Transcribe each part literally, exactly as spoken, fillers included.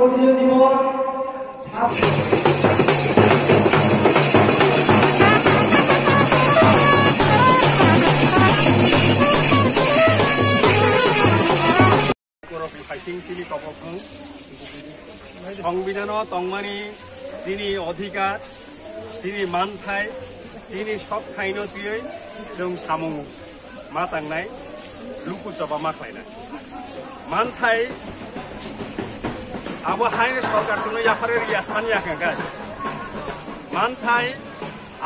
Borokni phaising chini kobokhung. Songbidano tongmani chini odhikar, chini manthai, chini sok thaino twiwi chwng samung ma tangnai, luku choba ma khlainai. Manthai abo haino sorkar chwngno yapharwi rwya sanya khe kai. Manthai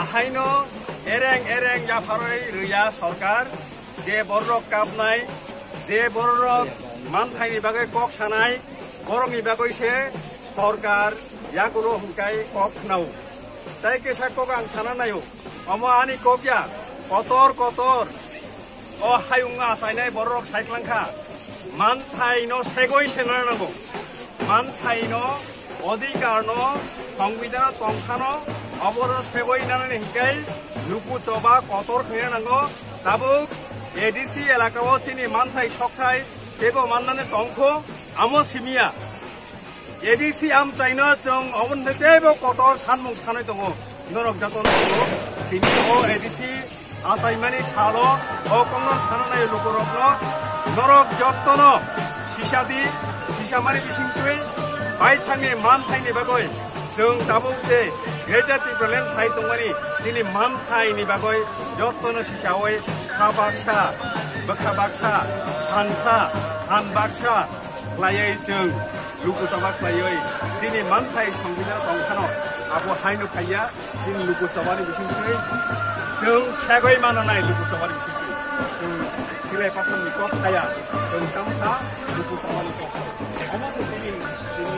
ahaino ereng ereng yapharwi rwya sorkar, je bororok kapnai, je bororok manthaini bagwi kok sanai, borokni bagwi se sorkar yakulo hwnkai kok khnao. Tai kisa kok ang sana naio, omo ani kok ya, kotor kotor o hayung achainai bororok saiklangkha, manthaino segwi se nana nango. Manthaino, odhikarno, songbidano tongkhano, obono segwi nanani hinkai luku choba kotor khaina nango. Tabuk A D C elakao chini manthai sokthai teibo mannani tongkho, amo simiya. A D C amchaino chwng oboni teibo kotor sanmung sanwi tongo. Norok jotono tongo. Tini o A D C achaimani salo o kokno sananai lukurokno norok jottono sisadi, sisamani bisingtwi baithangni manthaini bagwi chwng tabuk je Greater Tipraland sai tongmani chini manthaini bagwi jottono sisawi kha baksa, bwkha baksa, phansa, phan baksa khlaiwi chwng luku choba khlaiwi chini manthai songbidano tongkhano abo haino khaiya. Chini luku chobani bisingtwi chwng segwi mananai luku chobani bisingtwi. Chwng silai pathorni kok saya, chwng tamo kha luku chobani kok. Omo se chini, chini